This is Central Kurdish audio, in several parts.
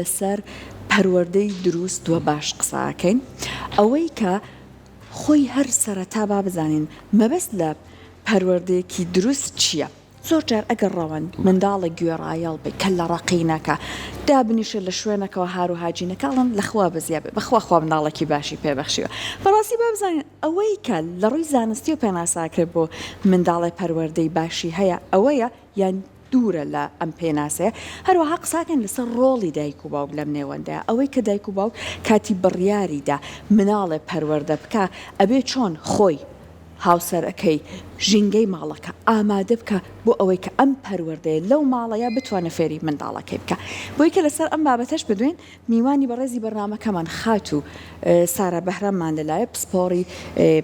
لەسەر پەروەردەی دروست و باش قسە ئەکەین ئەوەی کە خۆی هەر سەرەتا با بزانین مەبەست لە پەروەردەیەکی دروست چییە؟ زۆر جار ئەگەر ڕەوەند منداڵێک گوێڕایەڵ بێ کەللە ڕەقی نەکا دابنیشێ لە شوێنەکەوە هار و هاجی نەکا ئەڵێن لە خوا بەزیا بێ بەخوا خوا منداڵێکی باشی پێ بەخشیوە بەڕاستی با بزانین ئەوەی کە لە ڕووی زانستیەوە پێناسە ئەکرێت بۆ منداڵێ پەروەردەی باشی هەیە ئەوەیە یان دوورە لە ئەم پێناسەیە، هەروەها قساکەین لەسەر ڕۆڵی دایک و باوک لەم نێوەندەیا، ئەوەی کە دایک و باوک کاتی بڕیاری دا مناڵێ پەروەردە بکا ئەبێ چۆن خۆی، هاوسەرەکەی، ژینگەی ماڵەکە ئامادە بکا بۆ ئەوەی کە ئەم پەروەردەیە لەو ماڵەیا بتوانێ فێری منداڵەکەی بکا. بۆی کە لەسەر ئەم بابەتەش بدوێین میوانی بەڕێزی بەرنامەکەمان خاتوو سارا بەهراممان لەلایە پسپۆڕی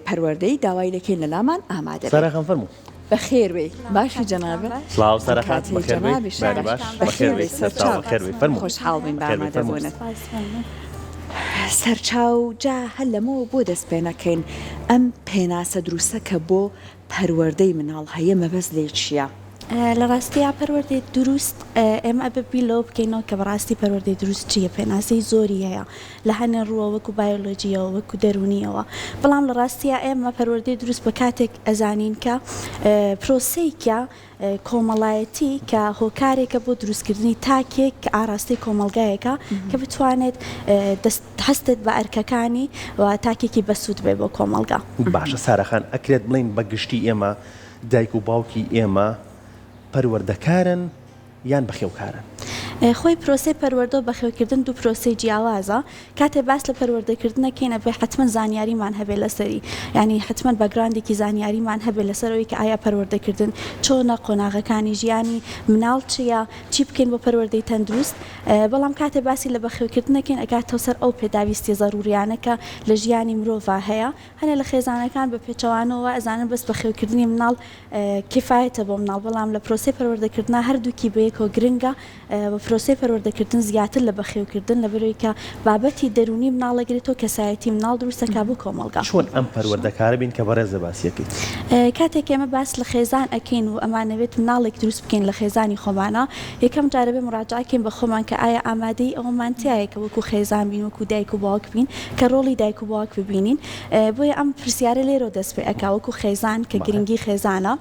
پەروەردەیی داوای لێکەین لەلامان ئامادە بێت. سارا خان فەرموو. بەخێر بێی باشی جەنابت. سڵاو سارا خان بەخێر بێی بەیانی باش بەخێر بێی سەرچاو بەخێر بێی فەرموو. خۆشحاڵ بووین بە ئامادەبوونت. سەرچاو جا هەر لەمەوە بۆ دەست پێ نەکەین ئەم پێناسە دروستە کە بۆ پەروەردەی مناڵ هەیە مەبەست لێی چیە؟ لە ڕاستیا پەروەردەی دروست ئێمە ئەبێ بیر لەوە بکەینەوە کە بەڕاستی پەروەردەی دروست چییە پێناسەی زۆری هەیە لە هەنێ ڕووە وەکو بایۆلۆجییەوە وەکو دەروونییەوە بەڵام لە ڕاستیا ئێمە پەروەردەی دروست بە کاتێک ئەزانین کە پرۆسەیەکە کۆمەڵایەتی کە هۆکارێکە بۆ دروستکردنی تاکێک کە ئاراستەی کۆمەڵگایەکە کە بتوانێت دەست هەستێت بە ئەرکەکانی و تاکێکی بەسوود بێ بۆ کۆمەڵگا. باشە سارا خان ئەکرێت بڵێین بە گشتی ئێمە دایک و باوکی ئێمە پەروەردەکارن یان بەخێوکارن؟ خۆی پرۆسەی پەروەردە و بەخێوکردن دوو پرۆسەی جیاوازە، کاتێ باس لە پەروەردەکردن ئەکەین ئەبێ حەتمەن زانیاریمان هەبێ لەسەری، یانی حەتمەن باکگراوندێکی زانیاریمان هەبێ لەسەر ئەوەی کە ئایا پەروەردەکردن چۆنە، قۆناغەکانی ژیانی مناڵ چییە، چی بکەین بۆ پەروەردەی تەندروست، بەڵام کاتێ باسی لە بەخێوکردن ئەکەین ئەگاتەوە سەر ئەو پێداویستیە زەروریانە کە لە ژیانی مرۆڤا هەیە، هەنێ لە خێزانەکان بە پێچەوانەوە وا ئەزانن بەس بەخێوکردنی مناڵ کیفایەتە بۆ مناڵ، بەڵام لە پرۆسەی پەروەردەکردنا هەردووکی بەیەکەوە گرنگە و پرۆسەی پەروەردەکردن زیاتر لە بەخێوکردن لەبەرئەوەی کە بابەتی دەروونی مناڵ ئەگرێتەوە کەسایەتی مناڵ دروست ئەکا بۆ کۆمەڵگا. چۆن ئەم پەروەردەکارە بین کە بەڕێزت باسی ئەکەیت؟ کاتێک ئێمە باس لە خێزان ئەکەین و ئەمانەوێت مناڵێک دروست بکەین لە خێزانی خۆمانا یەکەم جار ئەبێ موراجەعە کەین بە خۆمان کە ئایا ئامادەیی ئەوەمان تیایە کە وەکو خێزان بین وەکو دایک و باوک بین کە ڕۆڵی دایک و باوک ببینین بۆیە ئەم پرسیارە لێرەوە دەست پێ ئەکا وەکو خێزان کە گرنگی خێزانە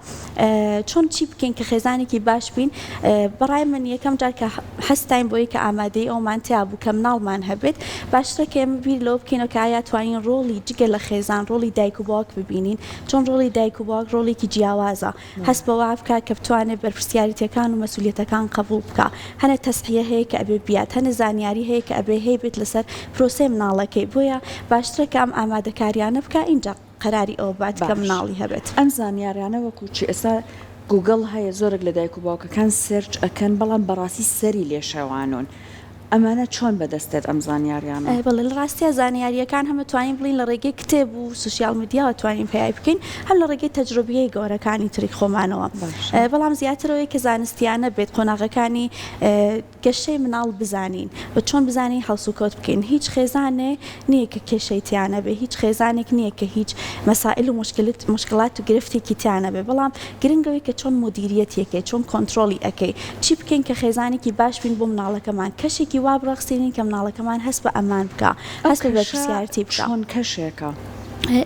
چۆن چی بکەین کە خێزانێکی باش بین بەڕای من یەکەم جار کە هەستاین بۆی کە ئامادەی ئەومان تیا بوو کە مناڵمان هەبێت باشترە کە ئێمە بیر لەوە بکەینەوە کە ئایا توانین ڕۆڵی جگە لە خێزان ڕۆڵی دایک و باوک ببینین چۆن ڕۆڵی دایک و باوک ڕۆڵێکی جیاوازە هەست بەوە بکا کە بتوانێت بەرپرسیاریتیەکان و مەسولیەتەکان قبوڵ بکا هەنێ تەسحیە هەیە کە ئەبێ بیات هەنێ زانیاری هەیە کە ئەبێ هەیبێت لەسەر پرۆسەی مناڵەکەی بۆیە باشترە کە ئەم ئامادەکاریانە بکا ئینجا قەراری ئەوە بات کە باش مناڵی هەبێت. ئەم زانیاریانە وەکو چی ئێستا گوگڵ هەیە زۆرێک لە دایک و باوکەکان search ئەکەن بەڵام بەڕاستی سەری لێ شێوانون ئەمانە چۆن بەدەست دێت ئەم زانیاریانە؟ بەڵێ لە ڕاستیا زانیارییەکان هەم ئەتوانین بڵێین لە ڕێگەی کتێب و social media وە توانین پەیای بکەین هەم لە ڕێگەی تەجروبیەی گەورەکانی تری خۆمانەوە بەڵام زیاتر ئەوەی کە زانستیانە بێت قۆناغەکانی گەشەی مناڵ بزانین و چۆن بزانین هەڵسوکەوت بکەین هیچ خێزانێ نییە کە کێشەی تیا نەبێ هیچ خێزانێک نییە کە هیچ مەسائل و مشکلات و گرفتێکی تیا نەبێ بەڵام گرنگ ئەوەی کە چۆن مودیریەتی ئەکەی چۆن کۆنترۆڵی ئەکەی چی بکەین کە خێزانێکی باش بین بۆ مناڵەکەمان کەشێکی وا بڕەخسێنین کە مناڵەکەمان هەست بە ئەمان بکا ئەو هەست بە کەشە بەرپرسیارەتی بکا. چۆن کەشێکە؟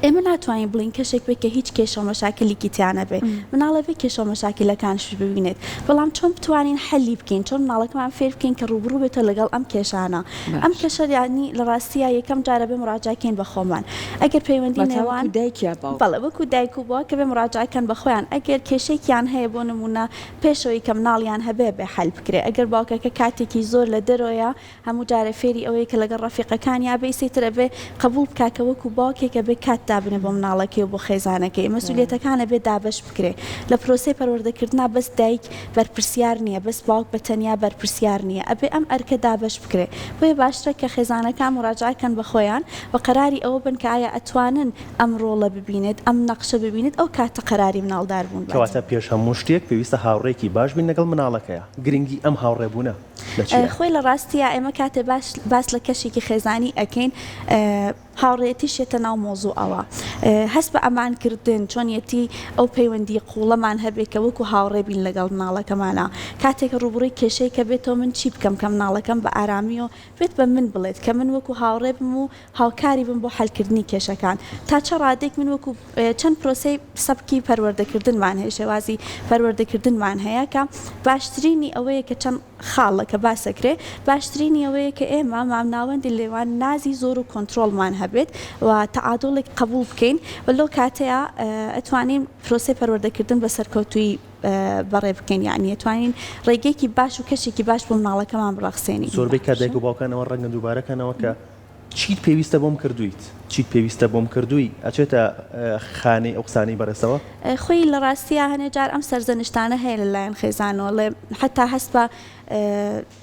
ئێمە ناتوانین بڵێین کەشێک بێت کە هیچ کێشە و مەشاکیلێکی تیا نەبێ مناڵ ئەبێ کێشە و مەشاکیلەکانش ببینێت بەڵام چۆن بتوانین حەلی بکەین چۆن مناڵەکەمان فێر بکەین کە ڕووبڕوو بێتەوە لەگەڵ ئەم کێشانە ئەم باشە. کەشە یانی لە ڕاستیا یەکەم جار ئەبێ مڕاجەعە کەین بە خۆمان ئەگەر پەیوەندی واتا نێوان وەکو دایک یا باوک؟ بەڵێ وەکو دایک و باوک ئەبێ مڕاجەعە کەن بە خۆیان ئەگەر کێشەیەکیان هەیە بۆ نموونە پێش ئەوەی کە مناڵیان هەبێ ئەبێ حەل بکرێ ئەگەر باوکەکە کاتێکی زۆر لە دەرۆیە هەموو جارێ فێری ئەوەیە کە لەگەڵ ڕەفیقەکانیا بێ ئیسەی تر ئەبێ قبوڵ بکا کە وەکو باوکێک ئەبێ کات دابنێ بۆ مناڵەکەی و بۆ خێزانەکەی مەسولیەتەکان ئەبێ دابەش بکرێ لە پرۆسەی پەروەردەکردنا بەس دایک بەرپرسیار نیە بەس باوک بە تەنیا بەرپرسیار نیە ئەبێ ئەم ئەرکە دابەش بکرێ بۆیە باشترە کە خێزانەکان موراجعە کەن بە خۆیان و قەراری ئەوە بن کە ئایا ئەتوانن ئەم ڕۆڵە ببینێت ئەم نەقشە ببینێت ئەو کاتە قەراری مناڵدار بوون بات. کەواتە پێش هەموو شتێک پێویستە هاوڕێیەکی باش بین لەگەڵ مناڵەکەیا، گرنگی ئەم هاوڕێ بوونە لە چیایە؟ خۆی لە ڕاستیا ئێمە کاتێ باش باس لە کەشێکی خێزانی ئەکەین. هاوڕێیەتیش یەتە ناو مەوزوعەوە. هەست بە ئەمان کردن، چۆنیەتی ئەو پەیوەندییە قووڵەمان هەبێ کە وەکو هاوڕێ بین لەگەڵ مناڵەکەمانا. کاتێک ڕووبڕووی کێشەیەکە بێتەوە من چی بکەم کە مناڵەکەم بە ئارامییەوە بێت بە من بڵێت کە من وەکو هاوڕێ بم و هاوکاری بم بۆ حەلکردنی کێشەکان. تا چ ڕادەیەک من وەکو چەند پرۆسەی سەبکی پەروەردەکردنمان هەیە، شێوازی پەروەردەکردنمان هەیە کە باشترینی ئەوەیە کە چەند خاڵە کە باس ئەکرێ باشترینی ئەوەیە کە ئێمە مامناوەندی لێوان نازی زۆر و کۆنترۆڵمان هەبێت و تەعادوڵێک قەبوڵ بکەین و لەو کاتەیا ئەتوانین پرۆسەی پەروەردەکردن بە سەرکەوتوویی بەڕێ بکەین یانی ئەتوانین ڕێگەیەکی باش و کەشێکی باش بۆ مناڵەکەمان بڕەخسێنین. زۆربەی کات دایک و باوکان ئەوە ڕەنگە دووبارە کەنەوە کە چیت پێویستە بۆم کردوویت؟ چیت پێویستە بۆم کردووی؟ ئەچێتە خانەی ئەو قسانەی بەڕێزتەوە؟ خۆی لە ڕاستیا هەنێ جار ئەم سەرزەنشتانە هەیە لە لایەن خێزانەوە ڵێ حەتا هەست بە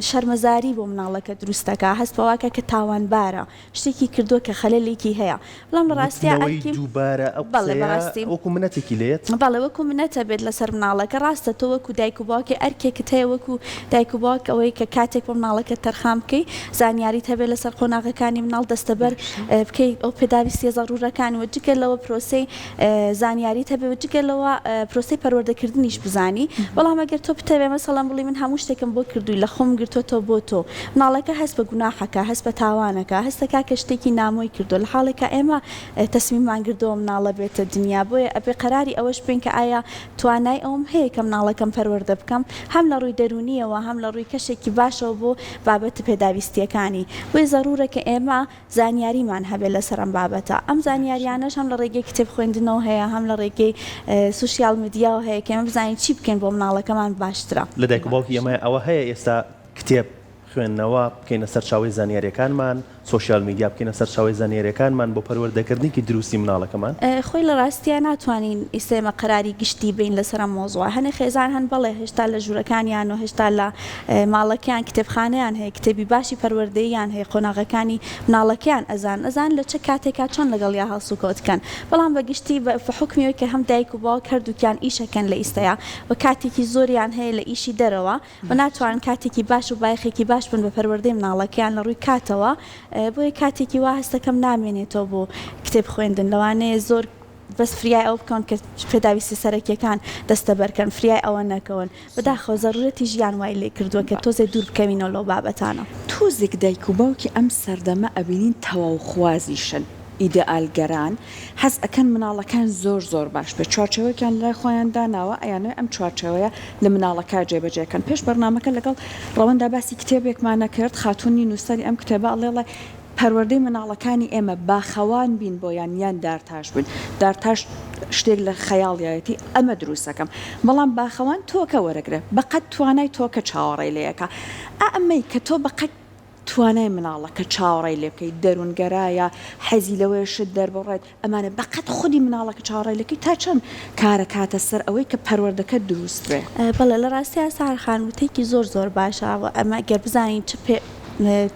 شەرمەزاری بۆ مناڵەکە دروست دەکا هەست بەواکە کە تاوانبارە شتێکی کردووە کە خەلەلێکی هەیە بەڵام لە ڕاستیا وتنەوەی ئەرکی دووبارە ئەو بەڵێ قسەیە بەڕاستی وەکو منەتێکی لێت؟ بەڵێ وەکو منەتە بێت لەسەر مناڵەکە ڕاستە تۆ وەکو دایک و باوکێ ئەرکێکت هەیە وەکو دایک و باوک ئەوەی کە کاتێک بۆ مناڵەکەت تەرخان بکەی زانیاریت هەبێت لەسەر قۆناغەکانی مناڵ دەستەبەر باشە. بکەی ئەو پێداویستیە زەڕوورەکان و جگە لەوە پرۆسەی زانیاریت هەبێ و جگە لەوە پرۆسەی پەروەردەکردنیش بزانی بەڵام ئەگەر تۆ بتەوێ مەسەڵەن بڵێی من هەموو شتێکم بۆ کردووی لە خۆم گرتووەتەوە بۆ تۆ مناڵەکە هەست بە گوناحەکا هەست بە تاوانەکا هەست دەکا کە شتێکی نامۆی کردووە لە حاڵێکا ئێمە تەسمیممان گردووە مناڵە بێتە دنیا بۆیە ئەبێ قەراری ئەوەش بێین کە ئایا توانای ئەوەم هەیە کە مناڵەکەم پەروەردە بکەم هەم لە ڕووی دەروونییەوە هەم لە ڕووی کەشێکی باشەوە بۆ بابەتە پێداویستییەکانی بۆیە زەروورە کە ئێمە زانیاریمان هەبێت لەسەر ئەم بابەتە ئەم زانیاریانەش هەم لە ڕێگەی کتێب خوێندنەوە هەیە هەم لە ڕێگەی سوسیال میدیاوە هەیە کە ئێمە بزانین چی بکەین بۆ مناڵەکەمان باشترە. لە دایک و باوکی ئێمە ئەوە هەیە ئێستا کتێب خوێندنەوە بکەینە سەرچاوەی زانیاریەکانمان، سۆشیال میدیا بکەینە سەرچاوەی زانیاریەکانمان بۆ پەروەردەکردنێکی دروستی مناڵەکەمان؟ خۆی لە ڕاستیا ناتوانین ئیستا ئێمە قەراری گشتی بەین لەسەر ئەم مەوزوعە هەنێ خێزان هەن بەڵێ هێشتا لە ژوورەکانیان و هێشتا لە ماڵەکەیان کتێبخانەیان هەیە کتێبی باشی پەروەردەییان هەیە قۆناغەکانی مناڵەکەیان ئەزانن ئەزانن لە چ کاتێکا چۆن لەگەڵیا هەڵسوکەوت کەن بەڵام بە گشتی بە حوکمی ئەوەی کە هەم دایک و باوک هەردووکیان ئیشەکەن لە ئیستەیا و کاتێکی زۆریان هەیە لە ئیشی دەرەوە و ناتوانن کاتێکی باش و بایەخێکی باش بن بە پەروەردەی مناڵەکەیان لە ڕووی کاتەوە بۆیە کاتێکی وا هەستەکەم نامێنێتەوە بۆ کتێب خوێندن لەوانەیە زۆر بەس فریای ئەوە بکەون کە پێداویستیە سەرەکیەکان دەستەبەر کەن فریای ئەوە نەکەون بەداخەوە زەرورەتی ژیان وای لێ کردووە کە تۆزێ دوور بکەوینەوە لەو بابەتانە. تۆزێک دایک و باوکی ئەم سەردەمە ئەبینین تەواوخوازیشن، ئیدەئالگەران، حەز ئەکەن مناڵەکان زۆر زۆر باش بێت، چوارچێوەیەکیان لەلای خۆیان داناوە ئەیانەوێ ئەم چوارچێوەیە لە مناڵەکە جێبەجێ کەن. پێش بەرنامەکە لەگەڵ ڕەوەندا باسی کتێبێکمان ئەکرد، خاتوونی نووسەری ئەم کتێبە ئەڵێ ئەڵێ پەروەردەی مناڵەکانی ئێمە باخەوان بین بۆیان یان دارتاش بین، دارتاش شتێک لە خەیاڵیایەتی ئەمە دروست ئەکەم، بەڵام باخەوان تۆکە وەرەگرێ بەقەد توانای تۆکە چاوەڕێی لێ ئەکا، ئا ئەمەی کە تۆ بەقەد توانای مناڵەکە چاوەڕێی لێ بکەی، دەروونگەرایە، حەزی لەوەیە شت دەربڕێت، ئەمانە بەقەد خودی مناڵەکە چاوەڕێی لێ بکەی تا چەند کارەکاتە سەر ئەوەی کە پەروەردەکەت دروست بێ؟ بەڵێ لە ڕاستیا سەحەر خان وتەیەکی زۆر زۆر باشە و ئەمە گەر بزانین چ پێ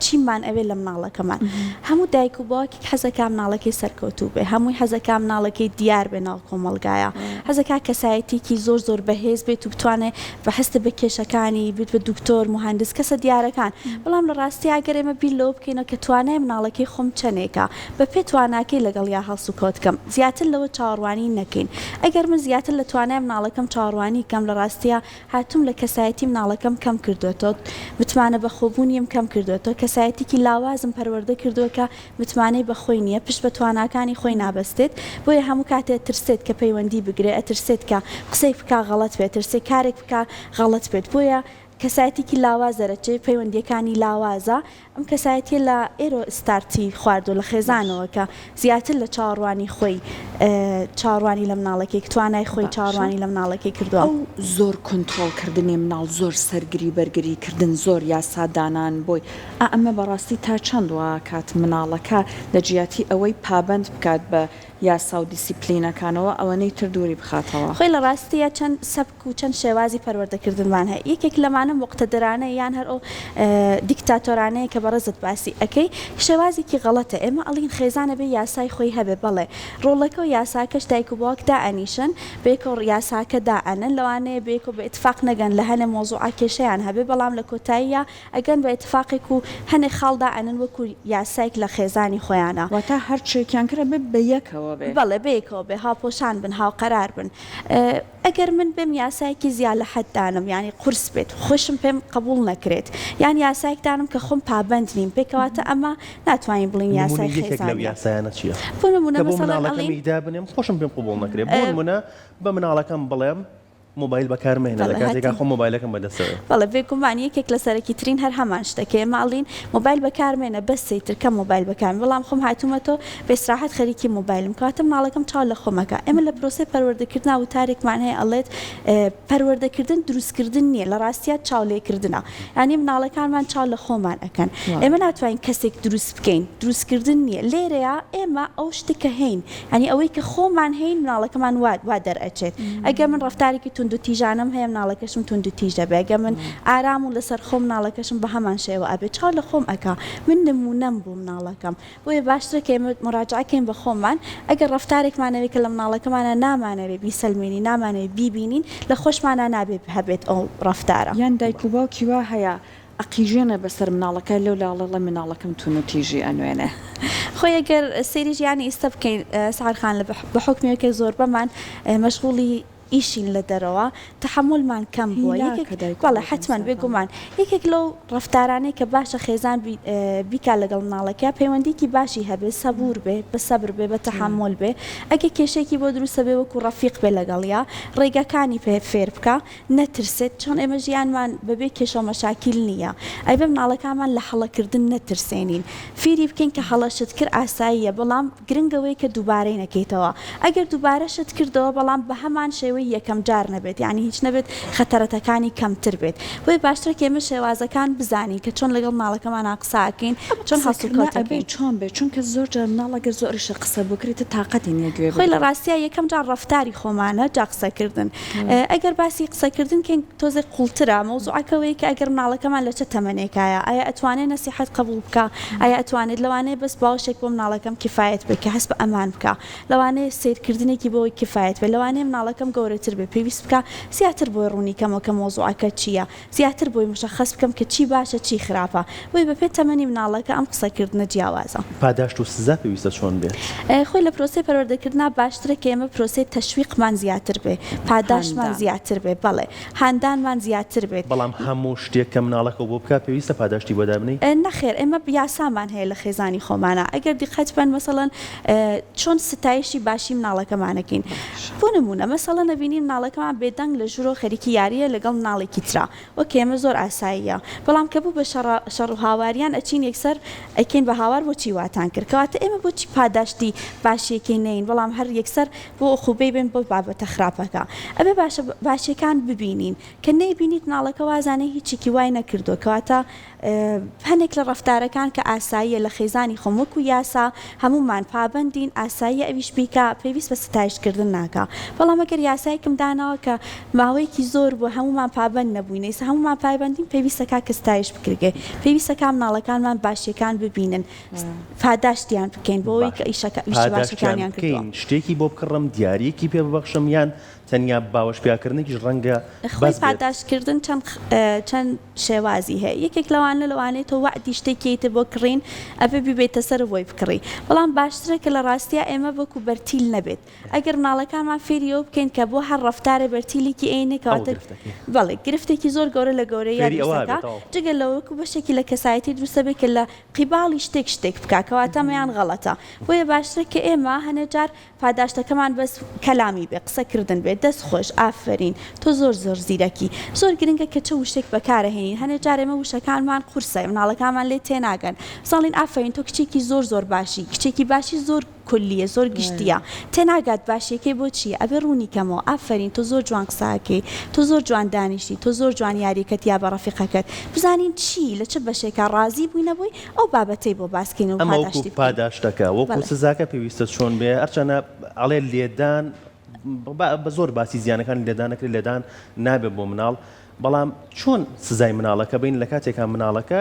چیمان ئەوێ لە مناڵەکەمان هەموو دایک و باوکێک حەزەکا مناڵەکەی سەرکەوتوو بێ هەمووی حەزەکا مناڵەکەی دیار بێ ناو کۆمەڵگایە حەزەکا کەسایەتیکی زۆر زۆر بەهێز بێت و بتوانێ بە هەست بە کێشەکانی بێت بە دکتۆر موهەندس کەسە دیارەکان بەڵام لە ڕاستیا گەر ئێمە بیر لەوە بکەینەوە کە توانای مناڵەکەی خۆم چەنێکە بە پێ تواناکەی لەگەڵیا هەڵسوکەوت کەم زیاتر لەوە چاوەڕوانی نەکەین ئەگەر من زیاتر لە توانای مناڵەکەم چاوەڕوانی کەم لە ڕاستیا هاتووم لە کەسایەتی مناڵەکەم کەم کردووەتەوە، متمانە بەخۆبوونیم کەم کردووەتەوە، کەسایەتیکی لاوازم پەروەردە کردووە کە متمانەی بە خۆی نییە، پشت بە تواناکانی خۆی نابەستێت، بۆیە هەموو کاتێ ئەترسێت کە پەیوەندی بگرێ، ئەترسێت کە قسەیەک بکا غەڵەت بێت، ئەترسێ کارێک بکا غەڵەت بێت، بۆیە کەسایەتیکی لاواز دەرەچێ، پەیوەندییەکانی لاوازە، ئەم کەسایەتیە لە ئێرۆ ستارتی خواردوە لە خێزانەوە کە زیاتر لە چاوەڕوانی خۆی چاوەڕوانی لە مناڵەکەی توانای خۆی باشە چاوەڕوانی لە مناڵەکەی کردوە. ئەو زۆر کۆنترۆڵ کردنی مناڵ زۆر سەرگری بەرگری کردن زۆر یاسا دانان بۆی ئا ئەمە بەڕاستی تا چەند واکات مناڵەکە لە جیاتی ئەوەی پابەند بکات بە یاسا و دیسیپلینەکانەوە ئەوەنەی تر دووری بخاتەوە. خۆی لە ڕاستیا چەند سەبک و چەند شێوازی پەروەردەکردنمان هەیە یەکێک لەمانە. خێزانە موقتەدرانە یان هەر ئەو دیکتاتۆرانەیە کە بەڕێزت باسی ئەکەی شێوازێکی غەڵەتە ئێمە ئەڵین خێزان ئەبێ یاسای خۆی هەبێ بەڵێ ڕۆڵەکە و یاساکەش دایک و باوک دائەنیشن بەیەکەوە یاساکە دائەنن لەوانەیە بەیەکەوە بە ئیتفاق نەگەن لە هەنێ مەوزوعا کێشەیان هەبێ بەڵام لە کۆتاییا ئەگەن بە ئیتفاقێک و هەنێ خاڵ دائەنن وەکو یاسایک لە خێزانی خۆیانا. واتە هەرچێکیان کرد ئەبێ بەیەکەوە بێ. بەڵێ بەیەکەوە بێ هاوپۆشان بن هاوقەرار بن. ئەگەر من بێم یاسایەکی زیا لە حەد دانم یانی قورس بێت خۆشم پێم قبوڵ نەکرێت یان یاسایەک دانم کە خۆم پابەند نیم پێ کەواتە ئەمە ناتوانین بڵێین یاسای نمونەی یەکێک لەو خێزانیە. یاسایانە چیە بۆ نمونە کە بۆ مەسەڵەن مناڵەکەمی ئەڵێین دابنێم خۆشم پێم قبوڵ نەکرێ بۆ نمونە بە مناڵەکەم بڵێم مۆبایل بەکار مەهێنە لە بەڵێ کاتێکا هەتین. خۆم مۆبایلەکەم بەدەستەوەیە. بەڵێ بێگومان یەکێک لە سەرەکیترین هەر هەمان شتە کە ئێمە ئەڵێین مۆبایل بەکار مێنە بەس سەیتر کەم مۆبایل بەکار بەڵام خۆم هاتوومەتەوە بە ئیسراحەت خەریکی مۆبایلم کەواتە مناڵەکەم چاو لە خۆم ئەکا ئێمە لە پرۆسەی پەروەردەکردنا وتارێکمان هەیە ئەڵێت پەروەردەکردن دروستکردن نییە لە ڕاستیا چاولێکردنە یانی مناڵەکانمان چاو لە خۆمان ئەکەن ئێمە ناتوانین کەسێک دروست بکەین دروستکردن نییە لێرەیا ئێمە ئەو شتە کە هەین یانی ئەوەی کە خۆمان هەین مناڵەکەمان وا وا دەرئەچێت ئەگەر من ڕەفتارێکی توندوتیژانەم هەیە مناڵەکەشم توندوتیژ دەبێ ئەگەر من ئارام و لەسەر خۆم مناڵەکەشم بە هەمان شێوە ئەبێ چاو لە خۆم ئەکا من نموونەم بۆ مناڵەکەم بۆیە باشترە کە ئێمە موراجەعە کەین بە خۆمان ئەگەر ڕەفتارێکمان هەبێ کە لە مناڵەکەمانا نامانەوێ بیسەلمێنین نامانەوێ بیبینین لە خۆشمانا نابێ هەبێت ئەو ڕەفتارە. یان دایک و باوکی وا هەیە ئەقیژێنە بەسەر مناڵەکە لەو لاڵەڵە مناڵەکەم تونوتیژی ئەنوێنێ. خۆی ئەگەر سەیری ژیانی ئیستە بکەین سەحەر خان بە حوکمی ئەوەی کە زۆربەمان مەشغوڵی ئیشین لە دەرەوە تەحەمولمان کەم بووە یەکێک هیلاکە دایک و بەڵێ باوک حەتمەن ئینسافا. بێگومان یەکێک لەو ڕەفتارانەی کە باشە خێزان بیکا لەگەڵ مناڵەکەیا پەیوەندیکی باشی هەبێ سەبوور بێ بە سەبر بێ بە تەحەمول بێ ئەگەر کێشەیەکی بۆ دروستە بێ وەکو ڕەفیق بێ لەگەڵیا ڕێگاکانی پێ فێر بکا نەترسێت چۆن ئێمە ژیانمان بەبێ کێشەو مەشاکیل نییە ئەبێ مناڵەکانمان لە هەڵەکردن نەترسێنین فیری بکەین کە هەڵەشت کرد ئاساییە بەڵام گرنگ ئەوەیە کە دووبارەی نەکەیتەوە ئەگەر دووبارەشت کردەوە بەڵام بەهەمان شێوەی یەکەم جار نەبێت یانی هیچ نەبێت خەتەرەتەکانی کەمتر بێت بۆیە باشترە کە ئێمە شێوازەکان بزانین کە چۆن لەگەڵ مناڵەکەمانا قسە ئەکەین ئەم چۆن قسەکردنە هەڵسوکەوت ئەبێ ئەکەین. چۆن بێت چونکە زۆر جار مناڵ ئەگەر زۆریشە قسە بکرێت تاقەتی نیە گوێ خۆی لە بگرێت. ڕاستیا یەکەم جار ڕەفتاری خۆمانە جا قسەکردن ئەگەر باسی قسەکردن کەین تۆزێک قوڵترە مەوزوعەکە ئەوەیە کە ئەگەر مناڵەکەمان لە چ تەمەنێکایە ئایا ئەتوانێ نەسیحەت قەبوڵ بکا ئایا ئەتوانێت لەوانەیە بەس باوەشێک بۆ مناڵەکەم کیفایەت بێ کە هەست بە ئەمان بکا لەوانەیە سەیرکردنێکی بۆی کیفایەت بێ لەوانەیە مناڵەکەم گەورەتر بێ پێویست بکا زیاتر بۆی ڕوونی کەمەوە کە مەوزوعەکە چییە زیاتر بۆی مشەخەس بکەم کە چی باشە چی خراپە بۆیە بەپێ تەمەنی مناڵەکە ئەم قسەکردنە جیاوازە. پاداشت و سزا پێویستە چۆن بێت؟ خۆی لە پرۆسەی پەروەردەکردنا باشترە کە ئێمە پرۆسەی تەشویقمان زیاتر بێ پاداشتمان هاندان. زیاتر بێ بەڵێ هاندانمان زیاتر بێت. بەڵام هەموو شتێک کە مناڵەکەو بۆ بکات پێویستە پاداشتی بۆ دابنێی؟ نەخێر ئێمە یاسامان هەیە لە خێزانی خۆمانا ئەگەر دیقەت بەن مەسەڵەن چۆن ستایشی باشی مناڵەکەمان ئەکەین بۆ نموونە مەسەڵەن ئەبینین مناڵەکەمان بێدەنگ لە ژوورەوە خەریکی یارییە لەگەڵ مناڵێکی ترا okay ئەمە زۆر ئاساییە بەڵام کە بوو بە شەڕ شەڕ و هاواریان ئەچین یەکسەر ئەیکەین بە هاوار بۆچی واتان کرد کەواتە ئێمە بۆچی پاداشتی باشیەکەی نەین بەڵام هەر یەکسەر بۆ عقوبەی بێن بۆ بابەتە خراپەکە ئەبێ باشە باشیەکان ببینین کە نەیبینیت مناڵەکە وازانێ هیچێکی وای نەکردووە کەواتە هەنێک لە ڕەفتارەکان کە ئاساییە لە خێزانی خۆم وەکو یاسا هەموومان پابەندین ئاساییە ئەویش بیکا پێویست بە ستایش کردن ناکا بەڵام ئەگەر یاسایەکم داناوە کە ماوەیەکی زۆر بووە هەموومان پابەند نەبووین ئێستا هەموومان پایبەندین پێویستە کا کە ستایش بکرێ پێویستە کا مناڵەکانمان باشیەکان ببینن پاداشتیان بکەین بۆ ئەوەی باش کە ئیشەکە ئیشە پاداشتیان باشەکانیان کردووە. بکەین شتێکی بۆ بکڕم دیاریەکی پێ ببەخشم یان تەنیا باوەش پیاکردنێکیش ڕەنگە خۆی بەس بێت. پاداشت کردن چەند چەند شێوازی هەیە یەکێک لەوانە لەوانەیە تۆ وەعدی شتێکی یەیتە بۆ کڕین ئەبێ بیبەیتە سەر و بۆی بکڕی بەڵام باشترە کە لە ڕاستیا ئێمە وەکو بەرتیل نەبێت ئەگەر مناڵەکانمان فێری ئەوە بکەین کە بۆ هەر ڕەفتارێ بەرتیلێکی ئەینێ ئەوە کەواتە گرفتەکەیە. بەڵێ گرفتێکی زۆر گەورە لە گەورەییا فێری دروست ئەوە ئەکا ئەبێت تەواو. جگە لەوە وەکو بەشێکی لە کەسایەتی دروست ئەبێ کە لە قیباڵی شتێک شتێک بکا کەواتە ئەمەیان غەڵەتە بۆیە باشترە کە ئێمە هەنێ جار پاداشتەکەمان بەس کەلامی بێ، قسە کردن بێ، دەست خۆش، ئافەرین، تۆ زۆر زۆر زیرەکی. زۆر گرنگە کە چ وشەێک بەکارەهێنین، هەنێ جار ئێمە وشەکانمان قورسە، مناڵەکانمان لێ تێناگەن. بزانین ئافەرین تۆ کچێکی زۆر زۆر باشی، کچێکی باشی زۆر کولییە، زۆر گشتییە، تێناگات باشیەکەی بۆ چییە، ئەبێ ڕوونی کەمەوە، ئافەرین تۆ زۆر جوان قسە ئەکەی، تۆ زۆر جوان دانیشتی، تۆ زۆر جوان یاریەکەت یا بە ڕەفیقەکەت. بزانین چی، لە چ بەشێکا ڕازی بووی نەبووی، ئەو بابەتەی بۆ باس کەین و ئەمە وەکو پاداشتی بکەین. پاداشتەکە، وەکو بەڵێ. سزاکە پێویستە چۆن بێ؟ هەرچەنە ئەڵێ لێدان، با بە زۆر باسی زیانەکانی لێدان نەکرێت، لێدان نابێت بۆ مناڵ. بەڵام چۆن سزای مناڵەکە بەین لە کاتێکا مناڵەکە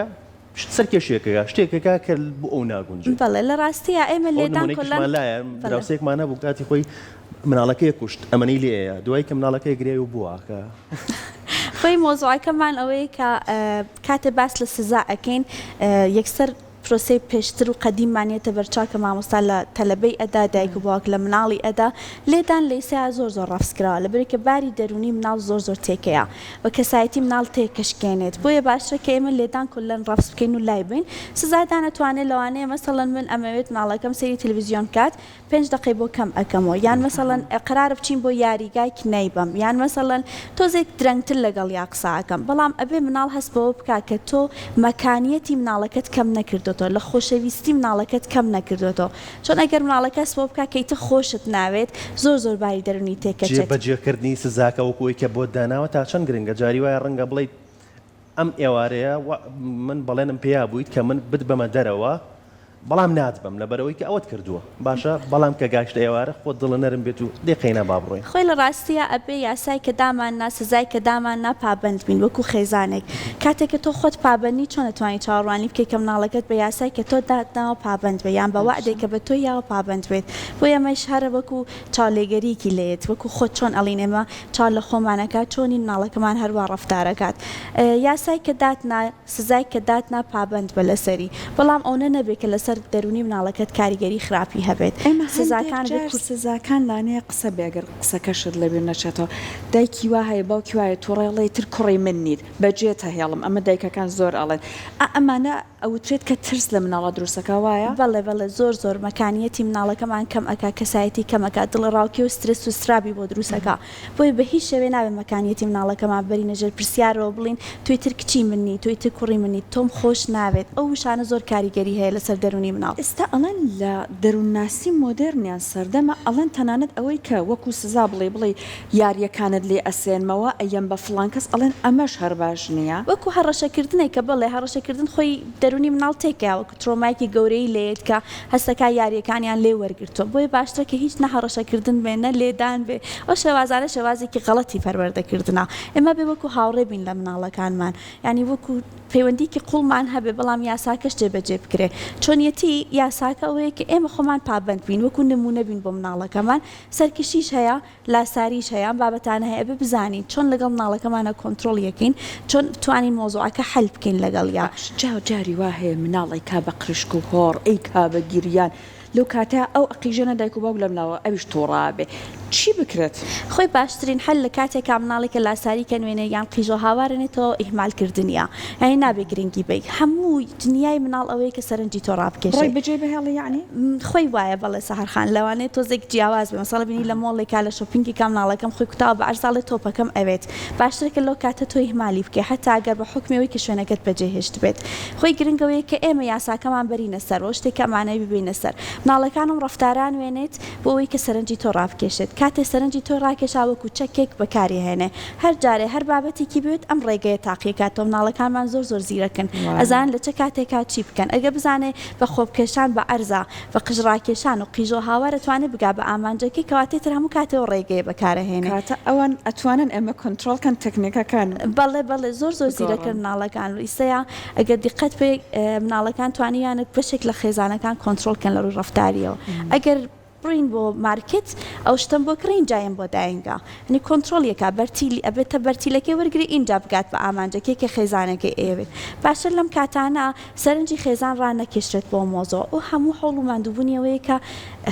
سەرکێشیەکەکا شتێکەکا کە بۆ ئەو ناگونجێ. بەڵێ لە ڕاستیا ئێمە ئەو لێدان کۆلان نمونەیەکیشمان لایە بەڵێ. دراوسێکمان هەبوو کاتی خۆی مناڵەکەی کوشت ئەمەنەی لێیە دوای کە مناڵەکەی گریای و بووە کە. خۆی مەوزوعەکەمان ئەوەیە کە کاتێ باس لە سزا ئەکەین یەکسەر پرۆسەی پێشتر و قەدیممان یەتە بەرچاو کە مامۆستا لە تەلەبەی ئەدا، دایک و باوک لە مناڵی ئەدا، لێدان لە ئیسایا زۆر زۆر ڕەفز کراوە لەبەرئەوەی کە باری دەروونی مناڵ زۆر زۆر تێکەیا و کەسایەتی مناڵ تێکەشکێنێت بۆیە باشترە کە ئێمە لێدان کوللەن ڕەفز بکەین و لای بەین سزادان ئەتوانێ لەوانەیە مەسەڵەن من ئەمەوێت مناڵەکەم سەیری تەلەفزیۆن بکات پێنج دەقەی بۆ کەم ئەکەمەوە یان مەسەڵەن قەرارە بچین بۆ یاریگای نایبەم یان مەسەڵەن تۆزێک درەنگتر لەگەڵیا قسە ئەکەم بەڵام ئەبێ مناڵ هەست بەوە بکا کە تۆ مەکانیەتی مناڵەکەت کەم نەکردۆتەوە لە خۆشەویستی مناڵەکەت کەم نەکردۆتەوە چۆن ئەگەر مناڵەکە هەست بەوە بکا کە ئیتر خۆشت ناوێت زۆر زۆر باری دەرونی تێکەچێت. جێبەجێکردنی سزاکە وەکو ئەوەی کە بۆت داناوە تا چەند گرنگە؟ جاری وایە ڕەنگە بڵێیت ئەم ئێوارەیە من بەڵێنم پێیابوویت کە من بتبەمە دەرەوە بەڵام ناتبەم لەبەرئەوەی کە ئەوەت کردووە باشە بەڵام کە گاشتە ئێوارە خۆت دڵە نەرم بێت و دەی قەینا با بڕۆین. خۆی لە ڕاستیا ئەبێ یاسای کە دامان نا سزای کە دامان نا پابەند بین وەکو خێزانێک کاتێک کە تۆ خۆت پابەند نی چۆن ئەتوانی چاوەڕوانی بکەی کە مناڵەکەت بە یاسای کە تۆ دات ناوە پابەند بێ یان بە وەعدێک کە بە تۆی یاوە پابەند بێت بۆیە ئەمەیش هەر وەکو چاولێگەریەکی لێیەت وەکو خۆت چۆن ئەڵین ئێمە چاو لە خۆمان ئەکات چۆنین مناڵەکەمان هەروا ڕەفتار ئەکات یاسای کە دات نا سزای کە داتنا پابەند بە لەسەری بەڵام ئەونە نەبێ کە لەسەر دەرونی مناڵەکەت کاریگەری خراپی هەبێت ئێمە هەندێک سزاکان بێ جار کورت. سزاکان لانەیە قسە بێ گەر قسەکەشت لەبیر نەچێتەوە دایکی وا هەیە باوکی وا هەیە توڕەیە ئەڵێ ئیتر کوڕی من نیت بەجێتەهێڵم ئەمە دایکەکان زۆر ئەڵێن ئا ئەمانە ئەوترێت کە ترس لە مناڵا دروستەکا وایە؟ بەڵێ بەڵێ زۆر زۆر مەکانیەتی مناڵەکەمان کەم ئەکا کەسایەتی کەم ئەکا دڵەڕاوکێ و سترێس و ئیزترابی بۆ دروست ئەکا بۆیە بە هیچ شێوەیە نابێ مەکانیەتی مناڵەکەمان بەرینە ژێر پرسیارەوە بڵێین تۆ ئیتر کچی من نی تۆ ئیتر کوڕی من نیت تۆم خۆش ناوێت ئەو وشانە زۆر کاریگەری هەیە لەسەر دەرونی مناڵ. ئێستا ئەڵێن لە دەروونناسی مۆدێرن یان سەردەمە ئەڵێن تەنانەت ئەوەی کە وەکو سزا بڵێی بڵێی یارییەکانت لێ ئەسێنمەوە ئەیەم بە فڵان کەس ئەڵێن ئەمەش هەر باش نییە. وەکو هەڕەشەکردنێکە بەڵێ هەڕەشەکردن خۆی دەرونی مناڵ تێکەیا وەکو ترۆمایەکی گەورەی لێیەت کە هەستەکا یارییەکانیان لێ وەرگرتووە بۆیە باشترە کە هیچ نە هەڕەشەکردن بێ نە لێدان بێ ئەو شێوازانە شێوازێکی غەڵەتی پەروەردەکردنە ئێمە بێ وەکو هاوڕێ بین لە مناڵەکانمان یانی وەکو پەیوەندیکی قوڵمان هەبێ بەڵام یاساکەش جێبەجێ بکرێ چۆنیەتی یاساکە ئەوەیە کە ئێمە خۆمان پابەند بین وەکو نمونە بین بۆ مناڵەکەمان سەرکشیش هەیە لاساریش هەیە ئەم بابەتانە هەیە ئەبێ بزانین چۆن لەگەڵ مناڵەکەمانا کۆنترۆڵی ئەکەین چۆن بتوانین مەوزوعەکە حەل بکەین لەگەڵیا. باش جا جاری وا هەیە مناڵ ئەیکا بە قرشک و هۆڕ ئەیکا بە گریان لەو کاتە ئەو ئەقیژێنە دایک و باوک لەم لاوە ئەویش توڕە ئەبێ چی بکرێت؟ خۆی باشترین حەل لە کاتێکا مناڵێکە لاساری کە نوێنێ یان قیژە و هاوار ئەنێتەوە ئیهمال کردنیە یانی نابێ گرنگی بەی هەموو دنیای مناڵ ئەوەیە کە سەرنجی تۆ ڕابکێشێ. بڕۆی بەجێی بهێڵی یەعنی؟ خۆی وایە بەڵێ سەحەر خان لەوانەیە تۆزێک جیاواز بێ مەسەڵەن بینی لە مۆڵێکا لە شۆپینگێکا مناڵەکەم خۆی کوتاوە بە عەرز ئەڵێ تۆپەکەم ئەوێت باشترە کە لەو کاتە تۆ ئیهمالی بکەی حەتا گەر بە حوکمی ئەوەی کە شوێنەکەت بەجێ هێشتبێت خۆی گرنگ ئەوەیە کە ئێمە یاساکەمان بەرینە سەر و شتێک کە ئەمانەوێ بیبەینە سەر مناڵەکانم ڕەفتاران وێنێت بۆ ئەوەی کە سەرنجی تۆ ڕابکێشێت کاتێ سەرنجی تۆی ڕاکێشا وەکو چەکێک بەکاری هێنێ هەر جارێ هەر بابەتێکی بوێت ئەم ڕێگەیە تاقیەکاتەوە مناڵەکانمان زۆر زۆر زیرەکن ئەزانن لە چ کاتێکا چی بکەن ئەگەر بزانێ بە خۆبکێشان بە عەرزا بە قژ ڕاکێشان و قیژەو هاوار ئەتوانێ بگا بە ئامانجەکەی کەواتە ئیتر هەموو کاتێ ئەو ڕێگەیە بەکارئەهێنێ. کەواتە ئەوان ئەتوانن ئێمە کۆنترۆڵ کەن تەکنیکەکان بەڵێ بەڵێ زۆر زۆر زیرەکن بگۆڕن. مناڵەکان و ئیسەیا ئەگەر دیقەت بێ مناڵەکان توانیویانە بەشێک لە خێزانەکان کۆنترۆڵ کەن لە ڕووی ڕەفتاریەوە ئەگەر بڕین بۆ مارکێت ئەو شتەم بۆ کڕی ئینجا یەم بۆ داینگا یانی کۆنترۆڵی ئەکا بەرتیل ئەبێتە بەرتیلەکەی وەرگری ئینجا بگات بە ئامانجەکەی کە خێزانەکەی ئەیەوێت باشتر لەم کاتانە سەرنجی خێزان ڕانەکێشرێت بۆ مۆزۆ ئەو هەموو هەوڵ و ماندووبوونی ئەوەیە کە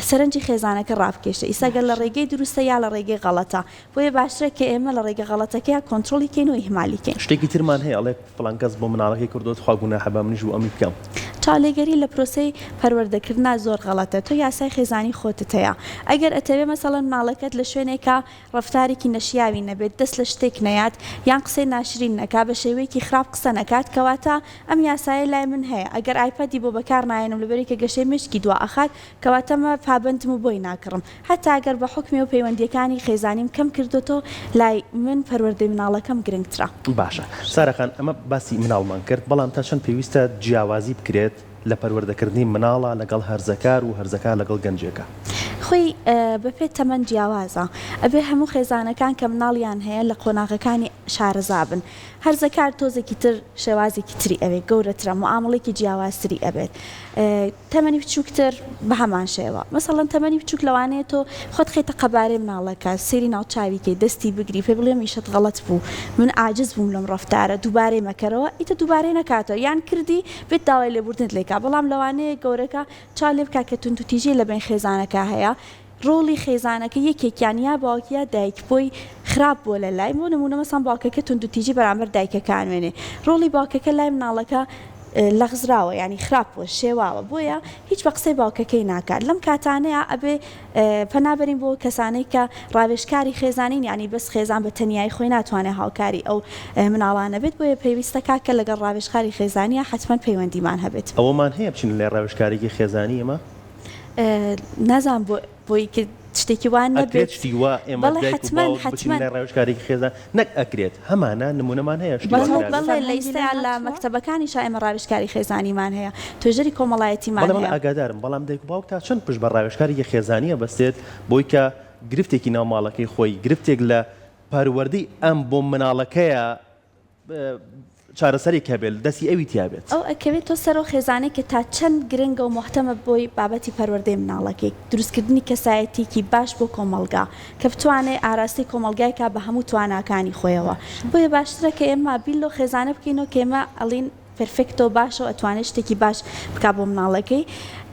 سەرنجی خێزانەکە ڕابکێشێ ئیستا گەر لە ڕێگەی دروستە یا لە ڕێگەی غەڵەتە بۆیە باشترە کە ئێمە لە ڕێگە غەڵەتەکەیا کۆنترۆڵی کەین و ئیهمالی کەین. شتێکی ترمان هەیە ئەڵێ فڵان کەس بۆ مناڵەکەی کردووە تخوا گوناحە با منیش بۆ ئەمی بکەم. چاولێگەری لە پرۆسەی پەروەردەکردنا زۆر غەڵەتە تۆ یاسای خێزانی خۆتت هەیە ئەگەر ئەتەوێ مەسەڵەن مناڵەکەت لە شوێنێکا ڕەفتارێکی نەشیاوی نەبێت دەست لە شتێک نەیات یان قسەی ناشرین نەکا بە شێوەیەکی خراپ قسە نەکات کەواتە ئەم یاسایە لای من هەیە ئەگەر ئایپەدی بۆ بەکار نایەنم لەبەرئەوەی کە گەشەی مێشکی دوا ئەخات کەواتە مە پابەندم و بۆی ناکڕم هەتا گەر بە حوکمی ئەو پەیوەندییەکانی خێزانیم کەم کردۆتەوە لای من پەروەردەی مناڵەکەم گرنگترە. باشە سارا خان ئەمە باسی مناڵمان کرد بەڵام تا چەند پێویستە جیاوازی بکرێت لە پەروەردەکردنی مناڵا لەگەڵ هەرزەکار و هەرزەکار لەگەڵ گەنجێکا؟ خۆی بەپێ تەمەن جیاوازە ئەبێ هەموو خێزانەکان کە مناڵیان هەیە لە قۆناغەکانی شارەزا بن هەرزەکار تۆزێکی تر شێوازێکی تری ئەوێت گەورەترە معامڵێکی جیاوازتری ئەبێت تەمەنی بچووکتر بە هەمان شێوە مەسەڵەن تەمەنی بچووک لەوانەیە تۆ خۆت خەیتە قەبارەی مناڵەکە سەیری ناو چاوی کەی دەستی بگری پێ بڵێ ئەم ئیشەت غەڵەت بوو من عاجز بووم لەم ڕەفتارە دووبارەی مەکەرەوە ئیتر دووبارەی نەکاتەوە یان کردی بێت داوای لێبوردنت لێ کا بەڵام لەوانەیە گەورەکە چاو لێ بکا کە توندوتیژی لە بەین خێزانەکە هەیە ڕۆڵی خێزانەکە یەکێکیان یا باوک یا دایک بۆی خراپ بووە لە لای بۆ نموونە مەسەڵەن باوکەکە توندوتیژی بەرامبەر دایکەکە ئەنوێنێ ڕۆڵی باوکەکە لای مناڵەکە لەغزراوە یانی خراپ بووە شێواوە بۆیە هیچ بە قسەی باوکەکەی ناکات لەم کاتانەیا ئەبێ پەنا بەرین بۆ کەسانەی کە ڕاوێژکاری خێزانین یانی بەس خێزان بە تەنیایی خۆی ناتوانێت هاوکاری ئەو مناڵانە بێت بۆیە پێویستە کاک کە لەگەڵ ڕاوێژکاری خێزانیا حەتمەن پەیوەندیمان هەبێت. ئەوەمان هەیە بچینە لای ڕاوێژکارێکی خێزانی ئێمە؟ نازانم بۆ بۆی کە شتێکی وا ئەکرێت نەبێت شتی وا ئێمە بەڵێ دایک و حەتمەن باوک بچین حەتمەن. لای ڕاوێژکارێکی خێزان نەک ئەکرێت هەمانە نمونەمان هەیە شتی وا بەڵێ کرابێت. بەڵێ لە فەرهەنگی لێ ئیستایا لە هاتووە؟ مەکتەبەکانیشا ئێمە ڕاوێژکاری خێزانیمان هەیە توێژەری کۆمەڵایەتیمان بەڵێ بەڵێ هەیە. ئاگادارم بەڵام دایک و باوک تا چەند پشت بە ڕاوێژکارێکی خێزانی ئەبەستێت بۆی کە گرفتێکی ناو ماڵەکەی خۆی گرفتێک لە پەروەردەی ئەم بۆ مناڵەکەیە چارەسەرێک هەبێت دەستی ئەوی تیا بێت. ئەو ئەکەوێتەوە سەر ئەو خێزانەی کە تا چەند گرنگە و موهتەمە بۆی بابەتی پەروەردەی مناڵەکەی، دروستکردنی کەسایەتیەکی باش بۆ کۆمەڵگا کە بتوانێ ئاراستەی کۆمەڵگای کا بە هەموو تواناکانی خۆیەوە. بۆیە باشترە کە ئێمە بیر لەو خێزانە بکەینەوە کە ئێمە ئەڵێین پێرفێکتە و باشە و ئەتوانێ شتێکی باش بکا بۆ مناڵەکەی.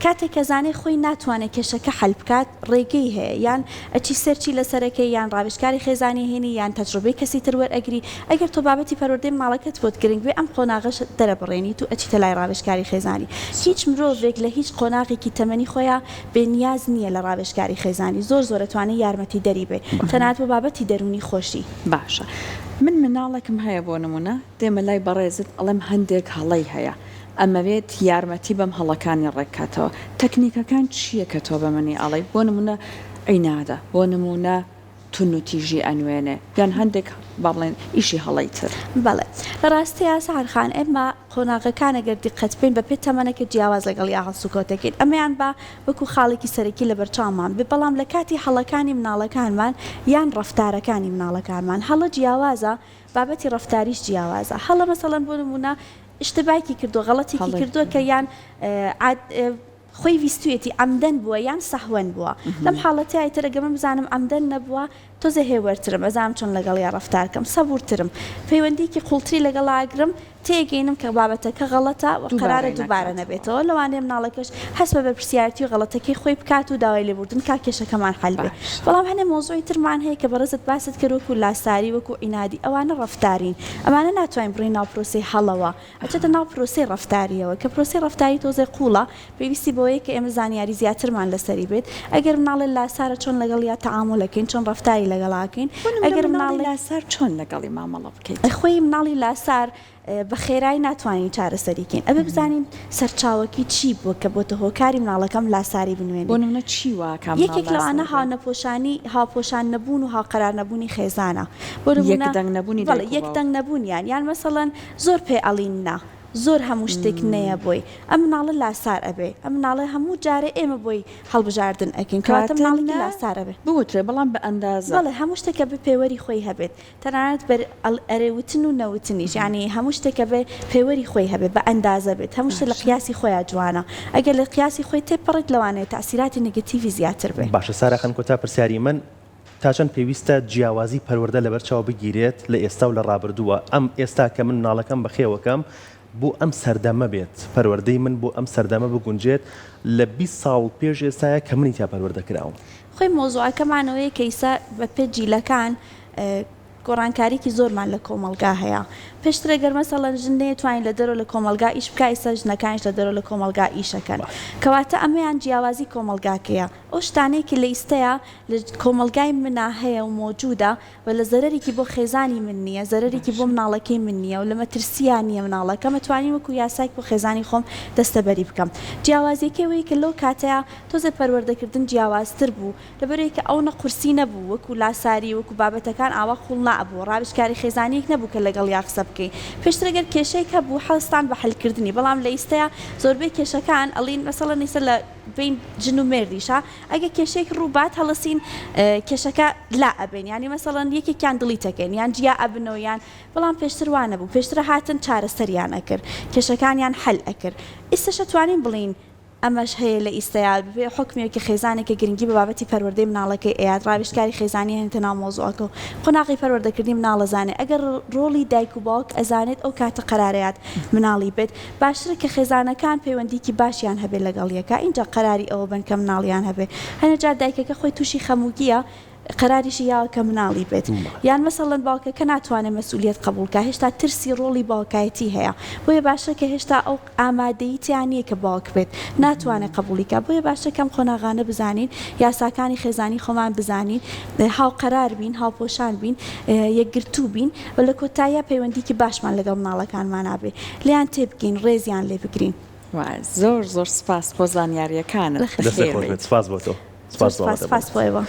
کاتێک کە زانێ خۆی ناتوانێ کێشەکە حەل بکات ڕێگەی هەیە یان ئەچی search ی لەسەر ئەکەی یان ڕاوێژکاری خێزانی ئەهێنی یان تەجروبەی کەسی تر وەرئەگری ئەگەر تۆ بابەتی پەروەردەی مناڵەکەت بۆت گرنگ بێ ئەم قۆناغەش دەرەبڕێنیت و ئەچیتە لای ڕاوێژکاری خێزانی هیچ مرۆڤێک لە هیچ قۆناغێکی تەمەنی خۆیا بێ نیاز نییە لە ڕاوێژکاری خێزانی زۆر زۆر ئەتوانێ یارمەتی دەری بێ تەنانەت بۆ بابەتی دەروونی خۆشی. باشە من مناڵێکم هەیە بۆ نمونە دێمە لای بەڕێزت ئەڵێم هەندێک هەڵەی هەیە ئەمەوێت یارمەتی بەم هەڵەکانی ڕێککاتەوە تەکنیکەکان چییە کە تۆ بە منی ئەڵێی بۆ نمونە عینادە بۆ نمونە توندوتیژی ئەنوێنێ یان هەندێک با بڵێن ئیشی هەڵەی تر. بەڵێ لە ڕاستیا سەحەر خان ئێمە قۆناغەکان ئەگەر دیقەت بکەین بە پێ تەمەنەکە جیاواز لەگەڵیا هەڵسوکەوت دەکەین ئەمەیان با وەکو خاڵێکی سەرەکی لەبەرچاومان بێ بەڵام لە کاتی هەڵەکانی مناڵەکانمان یان ڕەفتارەکانی مناڵەکانمان هەڵە جیاوازە بابەتی ڕەفتاریش جیاوازە هەڵە مەسەڵەن بۆ نموونە ئیشتبایکی کردووە غەڵەتێکی هەڵەی کردووە کە یان عاد خۆی ویستویەتی عەمدەن بووە یان سەهوەن بووە لەم حاڵەتەیا ئیتر ئەگەر من بزانم عەمدەن نەبووە تۆزێ هێوەرترم ئەزانم چۆن لەگەڵیا ڕەفتار کەم سەبوورترم پەیوەندییەکی قووڵتری لەگەڵا ئەگرم تێگەینم کە بابەتەکە غەڵەتە و قەرارە دووبارەی دووبارە نەکاتەوە. نەبێتەوە، لەوانەیە مناڵەکەش هەست بە بەرپرسیارێتی و غەڵەتەکەی خۆی بکات و داوای لێبوردن بکات کێشەکەمان حەل بێ. باشە. بەڵام هەنێ مەوزوعی ترمان هەیە کە بەڕێزت باست کرد وەکو لاساری وەکو عینادی ئەوانە ڕەفتارین ئەمانە ناتوانین بڕۆینە ناو پرۆسەی هەڵەوە ئەچێتە ناو پرۆسەی ڕەفتاریەوە کە پرۆسەی ڕەفتاری تۆزێ قوڵە پێویستی بەوەیە کە ئێمە زانیاری زیاترمان لەسەری بێت ئەگەر مناڵێ لاسارە چۆن لەگەڵیا تەعامول ئەکەین چۆن ڕەفتاری لەگەڵا ئەکەین بۆ نمونە ئەگەر مناڵی مناڵێک لاسار چۆن لەگەڵی مامەڵە بکەیت؟ خۆی مناڵی لاسار بە خێرای ناتوانین چارەسەری کەین ئەبێ بزانین سەرچاوەکەی چی بووە کە بۆتە هۆکاری مناڵەکەم لاساری بنوێنێ. بۆ نمونە چی وا ئەکا مناڵ یەکێک لەوانە لاسار بێ؟ هاونەپۆشانی هاوپۆشان نەبوون و هاوقەرار نەبوونی خێزانە بۆ یەک نمونە دەنگ نەبوونی بەڵێ دایک و یەک باوک. دەنگ نەبوونیان یان مەسەڵەن زۆر پێ ئەڵین نا زۆر هەموو شتێک نەیە بۆی ئەم مناڵە لاسار ئەبێ ئەم مناڵە هەموو جارێ ئێمە بۆی هەڵبژاردن ئەکەین کەواتە کەواتە مناڵێکی نا لاسار ئەبێ. بوترێ بەڵام بە ئەندازە. بەڵێ هەموو شتێک ئەبێ پێوەری خۆی هەبێت تەنانەت بەر ئەرێ وتن و نەوتنیش یانی هەموو شتێک ئەبێ پێوەری خۆی هەبێ بە ئەندازە بێت هەموو شتێ لە باشە. قیاسی خۆیا جوانە ئەگەر لە قیاسی خۆی تێپەڕیت لەوانەیە تەئسیراتی negative ی زیاتر بێ. باشە سارا خان کۆتا پرسیاری من تا چەند پێویستە جیاوازی پەروەردە لەبەر چاو بگیرێت لە ئێستا و لە ڕابردووە ئەم ئێستا کە من مناڵەکەم بەخێوەکەم بۆ ئەم سەردەمە بێت پەروەردەی من بۆ ئەم سەردەمە بگونجێت لە 20 ساڵ پێش ئێستایا کە منی تیا پەروەردە کراوم. خۆی مەوزوعەکەمان ئەوەیە کە ئیستا بە پێ جیلەکان گۆڕانکاریکی زۆرمان لە کۆمەڵگا هەیە پێشتر گەر مەسەڵەن ژن نەیەتوانی لە دەرەوە لە کۆمەڵگا ئیش بکا ئیستا ژنەکانیش لە دەرەوە لە کۆمەڵگا ئیشەکەن کەواتە ئەمەیان جیاوازی کۆمەڵگاکەیە ئەو شتانەی کە لە ئیستەیا لە کۆمەڵگای منا هەیە و مەوجودە و لە زەرەرێکی بۆ خێزانی من نییە زەرەرێکی بۆ باشە. مناڵەکەی من نییە و لە مەترسیا نییە مناڵەکەم ئەتوانین وەکو یاسایک بۆ خێزانی خۆم دەستەبەری بکەم جیاوازیەکەی ئەوەیە کە لەو کاتەیا تۆزێ پەروەردەکردن جیاوازتر بوو لەبەرئەوەی کە ئەونە قورسی نەبوو وەکو لاساری وەکو بابەتەکان ئاوا قوڵ نەئەبوو ڕاوێژکاری خێزانیەک نەبوو کە لەگەڵیا قسە بکا. بکەی پێشتر گەر کێشەیەک هەبوو هەڵستان بە حەلکردنی بەڵام لە ئیستەیا زۆربەی کێشەکان ئەڵین مەسەڵەن ئیستا لە بەین ژن و مێردیشا ئەگەر کێشەیەک ڕوو بات هەڵەسین کێشەکە لا ئەبەین یانی مەسەڵەن یەکێکیان دڵیت ئەکەین یان جیا ئەبنەوە یان بەڵام پێشتر وا نەبوو پێشتر هاتن چارەسەریان ئەکرد کێشەکانیان حەل ئەکرد ئیستەش ئەتوانین بڵێین ئەمەش هەیە لە ئیستەیا بەپێی حوکمێک کە خێزانێک کە گرنگی بە بابەتی پەروەردەی مناڵەکەی ئەیات ڕاوێژکاری خێزانی هێنێتە ناو مەوزوعەکە و قۆناغی پەروەردەکردنی مناڵ ئەزانێت ئەگەر ڕۆڵی دایک و باوک ئەزانێت ئەو کاتە قەرارەیات مناڵی بێت باشترە کە خێزانەکان پەیوەندیکی باشیان هەبێت لەگەڵ یەکا ئینجا قەراری ئەوە بەن کە مناڵیان هەبێت هەنێ جار دایکەکە خۆی توشی خەموگیە قەراریشی یاوە کە مناڵی بێت یان مەسەڵەن باوکەکە ناتوانێت مەسئولیەت قبوڵ کا هێشتا ترسی ڕۆڵی باوکایەتی هەیە بۆیە باشە کە هێشتا ئەو ئامادەیی تیا نییە کە باوک بێت ناتوانێت قبوڵی کا بۆیە باشە کەم قۆناغانە بزانین یاساکانی خێزانی خۆمان بزانین هاوقەرار بین هاوپۆشان بین یەکگرتوو بین و لە کۆتاییا پەیوەندیکی باشمان لەگەڵ مناڵەکانمانا بێ لێیان تێبگەین ڕێزیان لێ بگرین. وایە زۆر زۆر سپاس بۆ زانیاریەکانت. دەستت خۆش بێت سپاس بۆ تۆ. سپاس بۆ ئامادەبوونت. سپاس بۆ ئێوە.